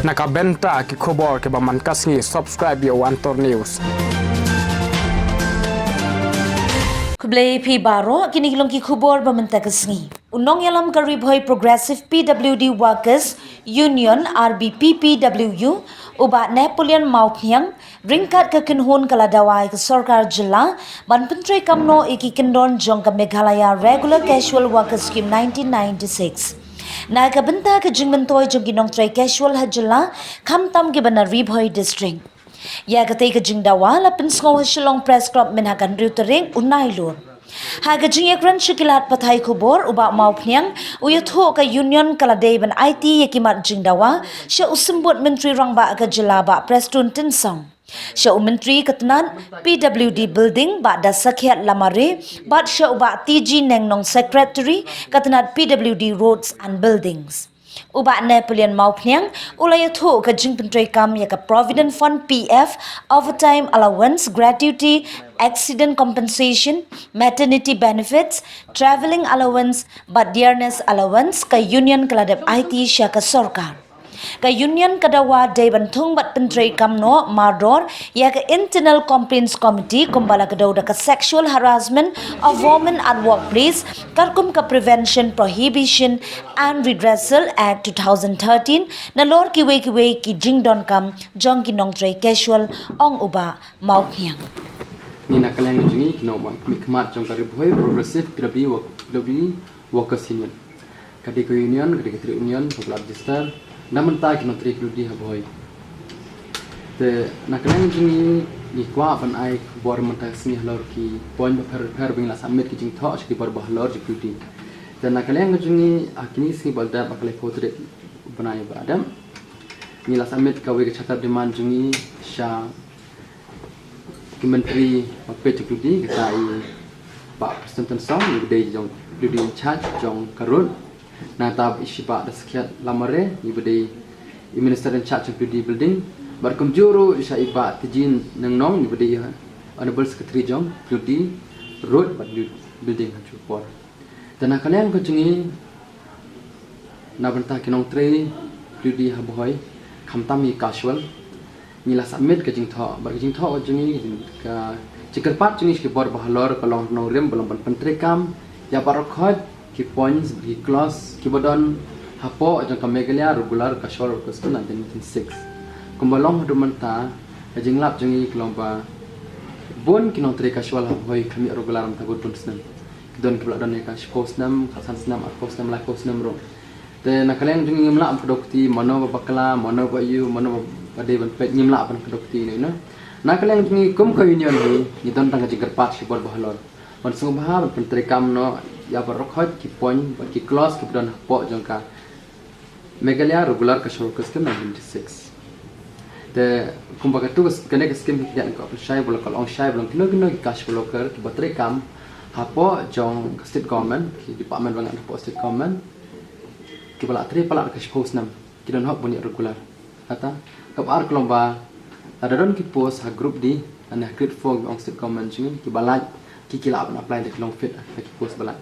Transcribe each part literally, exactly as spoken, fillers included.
Na ka bynta ki khubor kiba man ka sngi, subscribe ïa u Antor News. Khublei phi baroh, kine ki long ki khubor ba mynta ka sngi. U nongïalam ka Ri Bhoi Progressive P W D Workers Union, R B P P W U, u Bah Napoleon Mawphniang, ryngkat ka kynhun ka la dawa ïa ka sorkar jylla ban pyntreikam noh ïa ki kyndon jong ka Meghalaya Regular Casual Worker Scheme nineteen ninety-six. Na ka bynta ka jingmyntoi jong ki nongtrei casual ha jylla, khamtam kiba na Ri Bhoi District. Ïa katei ka jingdawa la pynsngew ha Shillong Press Club mynha ka hynriew tarik u Nailur. Ha ka jingïakren sha ki lad pathai khubor, u Bah Mawphniang u ïathuh ka union ka la dei ban aiti ïa ki mat jingdawa sha u Symbud Myntri Rangbah ka jylla Bah Prestone Tynsong, sha u Myntri ka tnat P W D Building Bah Dasakhiat Lamare bad sha u Bah T G Nengnong, Secretary ka tnat P W D Roads and Buildings. U Bah Napoleon Mawphniang u la ïathuh ka jingpyntreikam ïa ka Provident Fund, P F, Overtime Allowance, Gratuity, Accident Compensation, Maternity Benefits, Travelling Allowance bad Dearness Allowance ka union ka la dep aiti sha ka sorkar. Ka union ka dawa dei ban thung bad pyntreikam noh mardor ïa ka Internal Complaints Committee kumba la kdew da ka Sexual Harassment of Women at Workplace, katkum ka Prevention, Prohibition and Redressal Act two thousand thirteen, nalor kiwei kiwei ki jingdonkam jong ki nongtrei casual, ong u Bah Mawphniang. Ngi na ka liang jong ngi ki nongmihkhmat jong ka Ri Bhoi Progressive P W D Work-, P W D Workers Union. Ka dei ka union, ka dei ka trade union, ka la register na bynta ki nongtrei P W D ha Bhoi. Te na ka liang jong ngi, ngi kwah ban ai khubor mynta ka sngi halor ki point bapher bapher ba ngi la submit ki jingthoh sha ki bor bahalor jong P W D. Te na ka liang jong ngi, ha kine ki sngi ba la dep, ha ka laiphew tarik bnai ba la dep, ngi la submit kawei ka charter demand jong ngi sha ki myntri ba peit jong P W D, kata i Bah Prestone Tynsong, i ba dei jong P W D in charge jong ka road. Nangta i Bah Dasakhiat Lamare, i ba dei i Minister in charge jong P W D Building. Bad kumjuh ruh sha i Bah T G Nengnong, i ba dei Honorable Secretary jong P W D Road bad Building ha kajuh ka por. Te na ka liang ka jong ngi, na bynta ki nongtrei P W D ha Bhoi, khamtam ki casual, ngi la submit ka jingthoh, bad ka jingthoh ka jong ngi, ka jingkyrpad jong ngi sha ki bor bahalor ka long nongrim ba long ban pyntreikam ïa baroh khoit ki points, ki clause kiba don hapoh jong ka Meghalaya Regular Casual Worker Scheme nineteen ninety-six. Kumba long haduh mynta, ka jinglap jong ngi ka long ba bun ki nongtrei casual ha Bhoi khlem ïoh regular mynta bun bun snem. Ki don kiba la don ïa ka shiphew snem, khatsan snem, arphew snem, laiphew snem ruh. Te na ka liang jong ngi ngim lah ban kdew kti mano ba bakla, mano ba ïoh, mano ba dei ban peit, ngim lah ban kdew kti ïa kine. Na ka liang jong ngi kum ka union hi, ngi don tang ka jingkyrpad sha ki bor bahalor ban sngewbha ban pyntreikam noh ïa baroh khoit ki point bad ki clause kiba don hapoh jong ka Meghalaya Regular Casual Worker Scheme nineteen ninety-six. Te kumba katu ka s-, kane ka scheme hi ka dei ka pynshai ba la ka long shai ba long kino kino ki casual worker kiba treikam hapoh jong ka state government, ki department ba ngat hapoh state government, kiba la trei palat ka shiphew snem, ki don hok ban ïoh regular. Kata kaba ar ka long ba lada don ki post ha group D lane ha grade four ba ong state government jong ngi, kiba lait ki, ki lah ban apply, da ki long fit ha ki post ba lait.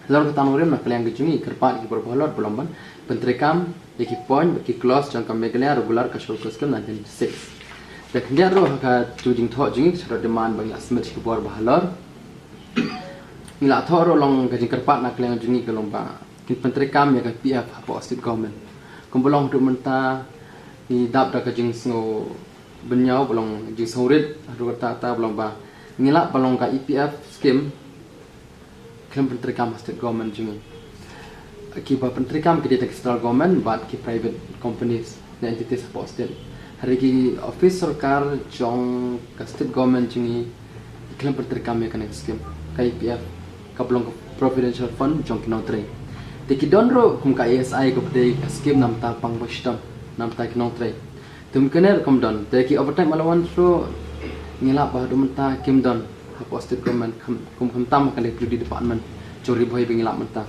Halor kata nongrim, na ka liang ka jong ngi kyrpad ki bor bahalor ba long ban pyntreikam ïa ki point bad ki clause jong ka Meghalaya Regular Casual Worker Scheme nineteen ninety-six. Te khyndiat ruh ha katu ka jingthoh jong ngi, ka charter demand ba ngi la submit sha ki bor bahalor, ngi la thoh ruh long ka jingkyrpad na ka liang jong ngi ka long ba kin pyntreikam ïa ka P F hapoh state government. Kumba long haduh mynta ngi dap da ka jingsngew bynñiaw ba long jingsngewrit haduh katta katta ba long ba ngi lah ba long ka E P F scheme khlem pyntreikam ha state government jong ngi. Kiba pyntreikam ki dei tang ki central government bad ki private companies ne entities hapoh state. Hynrei ki office sorkar jong ka state government jong ngi ki khlem pyntreikam ïa kane ka scheme, ka E P F, kaba long ka providential fund jong ki nongtrei. Te ki don ruh kum ka E S I, kaba dei ka scheme na bynta pang ba shitom, na bynta ki nongtrei. Te kum kane ruh kam don. Te ki overtime allowance ruh ngi lap ba haduh mynta kim don hapoh state government, kum, kum, khamtam ha kane ka P W D department jong Ri Bhoi ba ngi lap mynta.